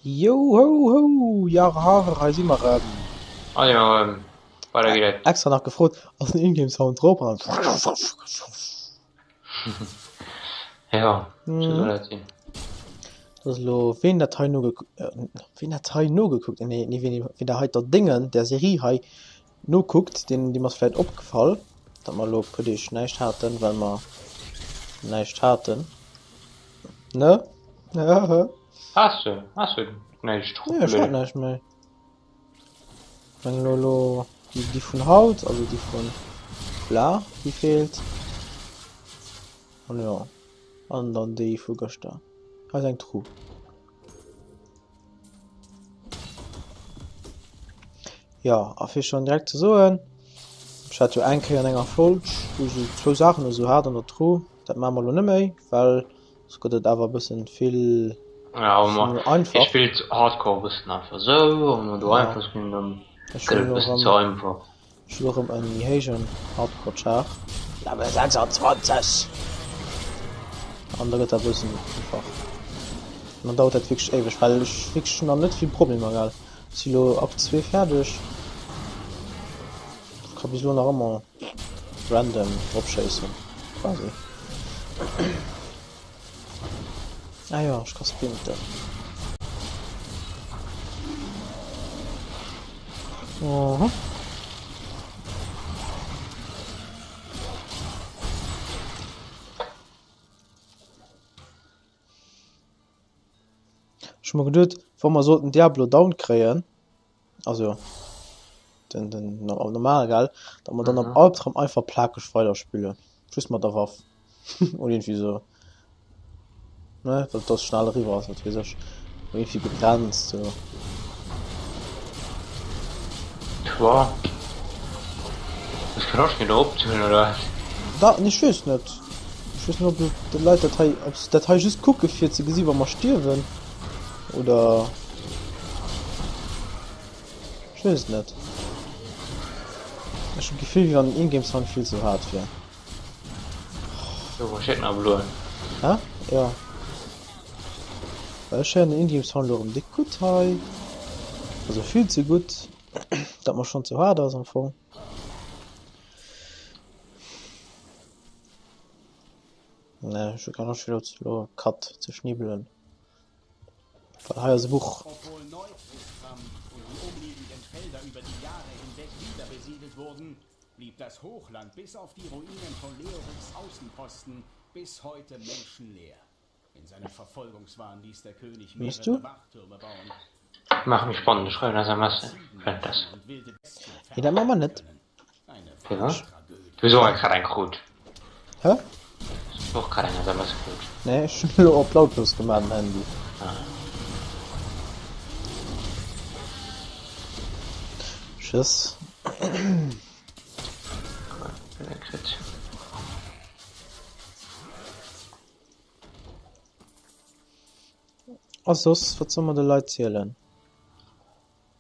Yo ho ho, jar har, hei si mer erëm. Hei si mer erëm, weider geet et. Extra nach gefrot, ass den Ingame Sound drop? An dann Jo, sou soll dat sinn. Dat ass elo, ween dat hei nogekuckt, ween dat hei nogekuckt, nee, nee, ween, ween der hei der Déngen, der Serie hei nokuckt, deen, deem ass vläit opgefall, datt mer elo e puer Deeg näischt haten, well mer näischt haten, ne? Has de, has de näischt Nee, ech hat näischt méi. Ech mengen elo, elo déi, déi vun haut, also déi vun bla, déi feelt. An jo, an dann déi vu gëschter. Hei ass eng Tru. Jo, a fir schonn direkt ze soen, ech hat jo eng Kéier an enger Folg, wou ech esou zwou Saachen oder esou hat an der Tru, dat maache mer elo net méi, well soss gëtt et awer e bëssen vill Ja, ze ma hie einfach. spillt Hardcore e bëssen einfach esou, a wann mer do Ja, einfach spillen, dann ech gëtt hunn et e elo bëssen erëm ze einfach. Ech hu erëm en méi héijen Hardcore Char, Level 26! An da gëtt dat e bëssen einfach. An dann dauert dat wierklech éiweg, well ech wierklech hunn nach net vill Problemer, gell. Ech si lo Akt 2 fäerdeg, ka bis elo nach ëmmer random drop schéissen, quasi. Ah jo, ech ka sprinten. Mhm. Ech hu mer geduet, wa mer sollten Diablo down kréien, also den, den normal, gell, datt mer dann am Mhm. Albtraum einfach plakeg weiderspillen, just mat der Waff. Oder irgendwie so. Ne, dat das schnell eriwwer ass, wat weess ech. Oder irgendwie begrenzt, so. Tja. Hues keng Loscht méi do opzehuelen, oder wat? Da, nee, ech weess net. Ech weess net, ob déi Leit dat hei, ob se dat hei just kucke fir ze gesi wa mer stierwen, oder. Ech weess et net. Ech hunn d'Gefill, wéi wann den Ingame-Sound vill ze haart wier. Do wou schéin nach bloen. Hä? Ja. Well ech héieren den Ingame Sound elo erëm déck gutt hei. Also vill ze gutt, dat mer schonn ze haart ass am Fong. Nee, ech hu keng Loscht fir elo ze elo Cut ze schnibbelen. Well hei ass e Buch. Obwohl Neu-Tristram und die umliegenden Felder über die Jahre hinweg wieder besiedelt wurden, blieb das Hochland bis auf die Ruinen von Leorics Außenposten bis heute menschenleer. In seinem Verfolgungswahn ließ der König Weess mehrere du? Wachtürme bauen, Mach méi spannend, ech schreiwen SMS. Ziegenherden und wilde Bestien Nee, dat maache mer verhalten net. können. Eine Firwat? wahre Ech. Tragödie. Du hues och grad eng krut. Hä? Hues och grad eng SMS krut. Nee, ech hunn elo op lautlos gemaach den Handy. Ah. Tschüss. A soss, wat solle mer de Leit zielen?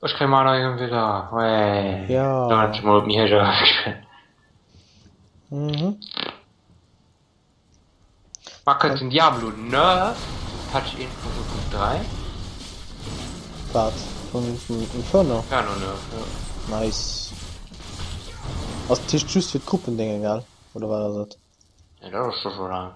Ech kréie mar nei Computer, ouais. Ja. Dann hat ech mol op méi héijer gespillt. Mhm. Ma kënnt den Diablo Nerf Patch 1.0.3? Wat? Vum Inferno? Inferno Nerf, jo. Nice. Ass dat heescht just fir d'Gruppendénge, gell? Oder wat ass et? Nee, dat ass scho scho laang.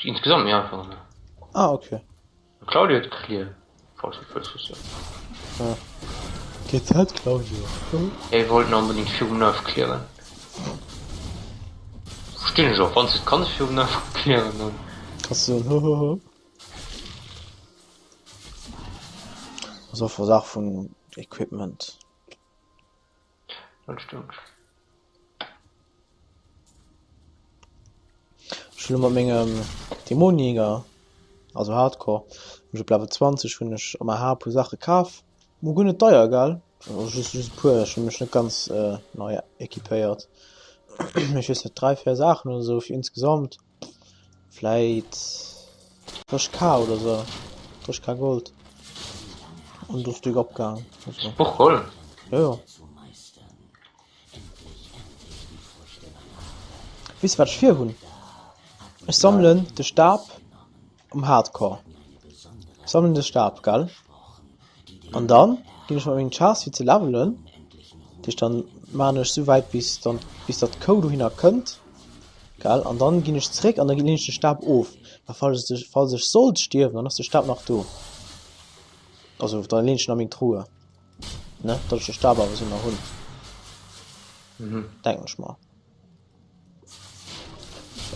Insgesamt méi einfach gemaach. Ah, okay. De Claudio huet clear, falls du et wëlls wëssen. Ah. Geet dat, Claudio? Hie wollt en onbedingt virum Nerf clearen. Verstinn ech och, wann s de et kanns virum Nerf clearen, dann. Kanns du soen, hohoho. Ass och Saach vun Equipment. Dat stëmmt. Ech hu lo mat mengem Dämonjäger, also Hardcore, hunn ech op Level 20 hunn ech am AH e puer Saache kaf. Mol guer net deier gell, also just just e puer, ech hunn mech net ganz nei equipéiert, mee ech weess net 3, 4 Saachen oder sou fir insgesamt vläit 30k oder sou, 30k Gold an do ass déck opgaang, also Buch geholl? jo jo. Weess de wat ech vir hunn? Ech sammelen de Stab um Hardcore, ech sammelen de Stab gell. An dann ginn ech mat mengem Chars fir ze levelen. Dat heescht dann maan ech souwäit bis dann bis datt d'Kou dohinner kënnt, gell, an dann ginn ech zréck an da leen ech de Stab of, well falls ech falls ech sollt stierwen, dann ass de Stab nach do. Also da leen ech en a meng Truhe, ne, datt ech de Stab awer esou nach hunn, denken ech mer.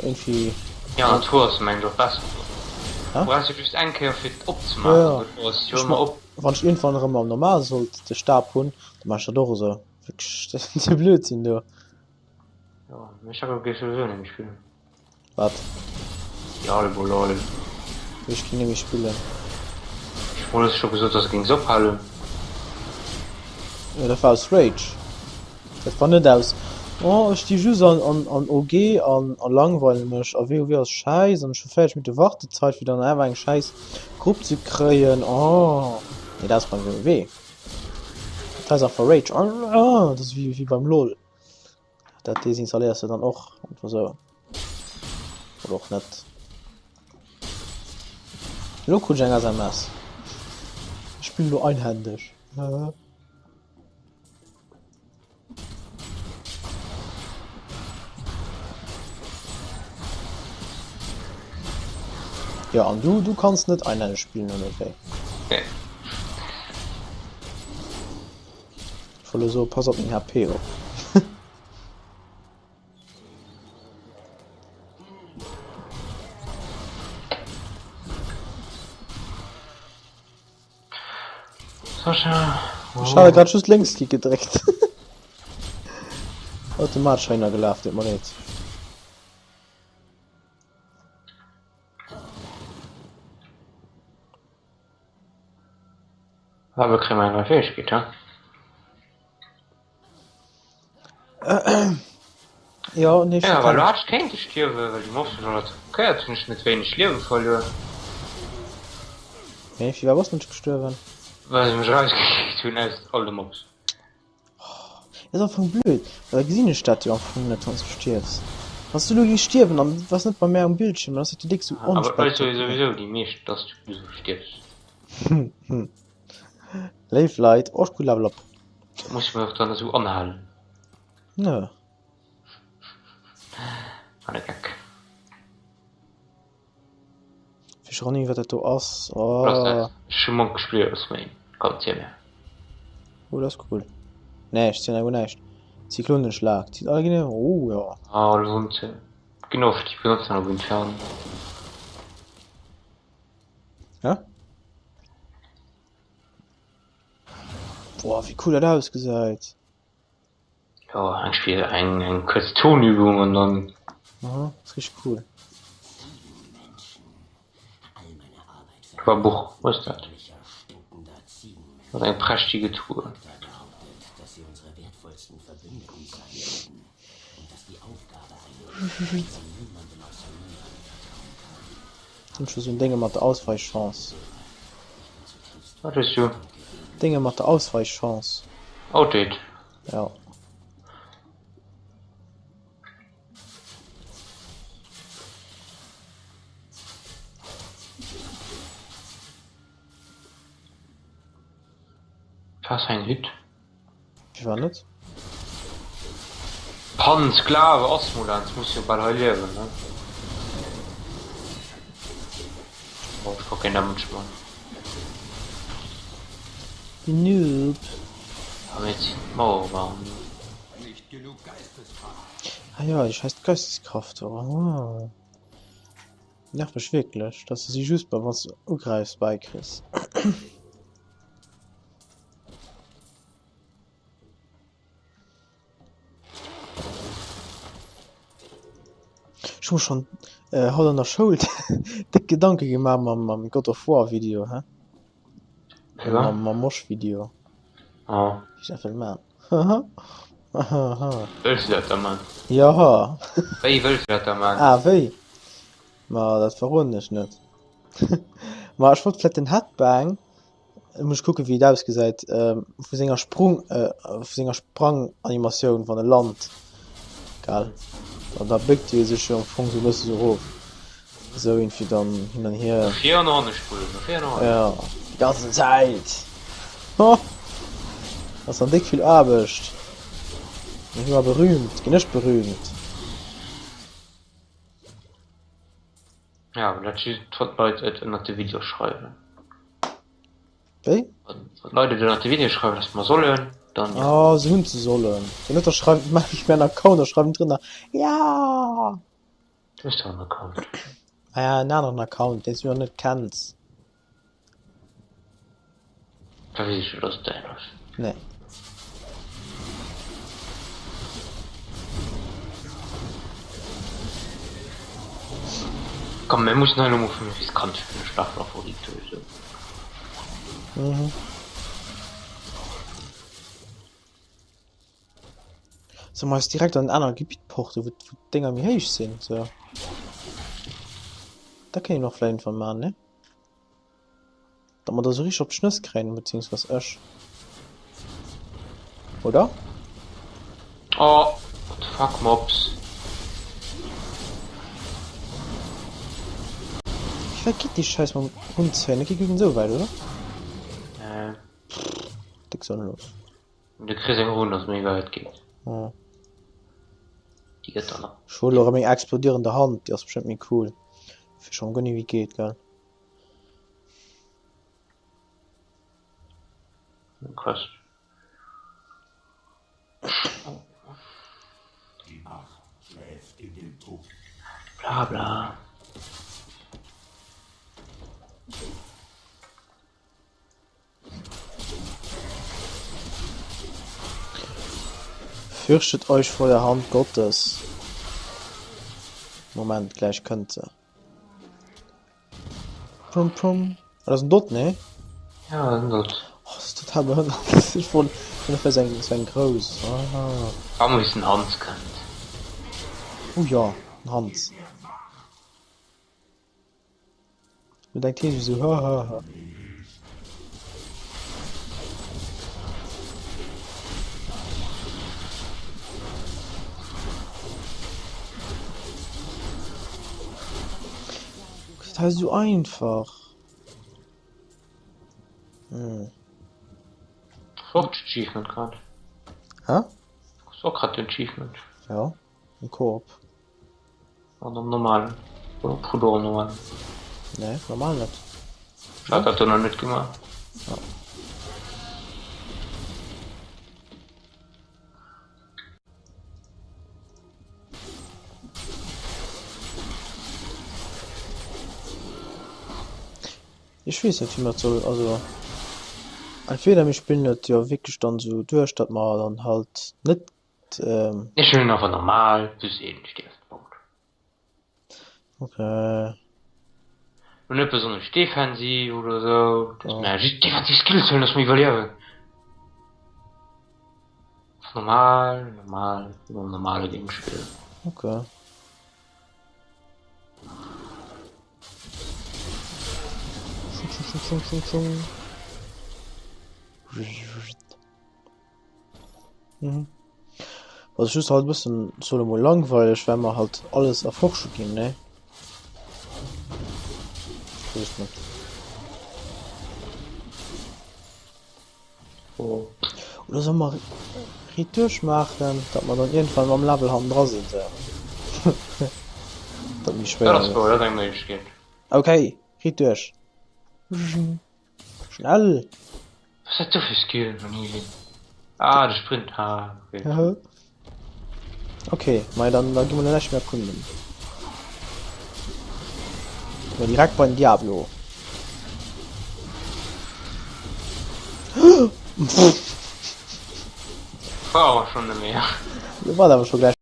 Irgendwie. Ja, an Tour ass mengen ech och besser. Hä? Du brauchs jo just eng Kéier fir et opzemaachen, Ja, ja. duerno ass et jo Ech ëmmer ma op. wann ech iergendwann erëm am Normal sollt de Stab hunn, da maan ech dat och esou. Wierklech, dat ass e Blödsinn do. Jo, mee ech géif souwisou net méi spillen. Wat? Jalbo lol. Ech ginn nemmi spillen. Ech wollt scho gesot dass de géings ophalen. Jo dat war aus Rage. Dat war net aus oh ech sti just an an an OG an a langweilen mech a WoW ass schäiss an ech hu 40 Minutte Wartezeit fir dann awer eng schäiss Grupp ze kréien oh. Nee dat ass beim WoW. Dat ass einfach Rage oh dat ass wéi wéi beim LoL. Dat desinstalléiers de dann och einfach sou. Oder och net. Lo krut ech eng SMS. Ech spillen lo einhändeg. Ja an du du kanns net einhändeg spillen oder wéi? Nee. Ech wollt elo soen, pass op meng HP op. Sascha, Ech hat grad just Lénksklick gedréckt. Automatesch heihinner gelaf, deet mer leed. Awer kréie mer eng nei Fäegkeet, he? Jo, nee, Ja, well lo hat ech kéinte stierwen, well déi Mobs mech all attackéiert hunn. Ech hunn net wéineg Liewe verluer. Mee firwat bass de net gestuerwen? Well se mech erausgekickt hunn aus all de Mobs. Ass am Fong blöd, well da gesinn ech dat jo am Fong net wanns du stierfs. Wanns du elo géings stierwen an du bass net bei mär um Bildschierm, dann ass dat jo déck sou Awer et weist jo onspektakulär. souwisou déi meescht, dass du sou stierfs. Léif Leit, och gutt Level up. Dat muss ech mech och dann esou anhalen. Nö. Wat e Geck. Weess och ni wat dat do ass. Wat ass Oh. dat? Ech hu Monk gespillt, ass méi ganz hier mär. Oh, dat ass cool. Nee, ech zéien awer näischt. Zyklonenschlag. Zieht alle Gegner. Oh ja. Ah, lohnt se. Ginn oft, ich benutze noch Inferno. Ja? Boah, wéi cool dat ausgesäit. Jo, eng Spill, eng eng kuerz Turnübung an dann. Aha, ass richteg cool. Do war Buch, wou ass dat? Dat ass eng prächtige Truhe. Hunn scho sou Dénge mat der Ausweichchance. Wat hues du? Dénge mat der Ausweichchance. Outdate. Ja. Ass hei eng Hütt? Ech war net. Pan, Sklave, Asmodan, muss jo bal hei liewen, ne? Oh, ech ka keen Damage man. Die Noob. Ja, mee jetzt d'Mauer bauen. Ah ja, déi scheiß Geisteskraft. Oh. Nervt mech wierklech, dass du si just bei wann du ugräifs bäikriss. Ech hu mer schonn haut an der Schoul déck Gedanke gemaach mam mam God of War Video he mam mam Mosh Video. Oh. Wéi ech dat wëll man. Wëlls du dat da man? Jo. Wéi wëlls du dat da man? Ah wéi? Ma dat verroden ech net. Ma ech wollt vläit den Headbang Muss ech kucken wéi et ausgesäit vu senger Sprung vu senger Spranganimatioun wann e lant gell an da béckt hie sech jo am Fong sou e bësse sou erof esou iergendwéi dann hin an hier. No vir an no hanne spullen, no vir an no hannen. Jo déi ganzen Zäit. Ho! Ass dann déck vill Aarbecht. Ginn ech mol berühmt, ginn ech berühmt. Ja, awer dat just wann d'Leit et ënnert de Video schreiwen. Wéi? Wann d'Leit et ënnert de Video schreiwen, dass mer sollen, dann jo. Oh, se hunn ze sollen. Wann net, da schreiwen, maache ech mir en Account a schreiwen drënner, Ja! Du hues dach en Account. Naja, en aneren Account, deen s du nach net kenns. Da weess ech jo, dass et däin ass. Nee. Komm, mir mussen hei elo mol vun riskant spillen. Ech lafen einfach riit duerch esou. Mhm. Solle mer eis direkt an en anert Gebitt porten, wou d'Dénger méi héich sinn? Sou. Dat kéint een och vläicht iergendwann maachen, ne? Datt mer da sou richteg op d'Schnëss kréien, beziehungsweis ech. Oder? Oh, what the fuck, Mobs. Wéi wäit geet déi Scheiss mam Hunzéien? Dat geet guer net esou wäit, oder? Nee. Déck sënnlos. Du kriss eng Run, dass méi wäit geet. Oh. Déi gëtt dann nach. Ech huelen och meng explodierende Hand, déi ass bestëmmt méi cool. Ech weess schonn guer net wéi geet, gell. Quest. Die Macht schläft in dem Tod. Bla bla. Fürchtet euch vor der Hand Gottes. Moment, gläich kënnt se. Pum pum. Ah, dat ass en Dot, nee? Ja, dat ass en Dot. Oh, dat ass total behënnert. Ech wollt net fir seng seng grouss. Ah. Am bis den Hans kënnt. Oh ja, den Hans. Lo denkt hie sech esou, hahaha. Dat hei ass esou einfach. Hm. Och d'Achievement grad. Hä? Hues och grad den Achievement? Ja, am Koop. An am normalen? Oder krut och am normalen? Nee, normal net. Ech hat dat do nach net gemaach. Ja. Ech weess net wéi mer et soll, also entweder mir spillen et jo wierklech dann esou duerch, datt mer dann halt net Ech hunn en awer normal bis een stierft, Punkt. Okay. Lo net besonnesch defensiv oder sou, dass mer just defensiv Skills hunn, dass mer iwwerliewen. Normal, normal, wéi mam normale Game spillen. Okay. Schung, schung, schung, schung, schung, schung. Mhm. Was just halt bëssen soll emol langweileg, well mer halt alles erforsche ginn, ne? Weess net. Oh. Oder soll mer riit duerchmaachen, datt mer dann iergendwann mam Level hannendra sinn, sou. Dat méi schwéier Dat ass gëtt. wouer, dat ass eng Méiglechkeet. Okay, riit duerch. Schnell! Was hat du fir Skill noch nie gesehen? Ah, de Sprint, ah, okay. Okay, mei dann, dann gi mer näischt méi erkunden. Mir direkt bei den Diablo. War awer schon net méi. Lo war awer schon gleich.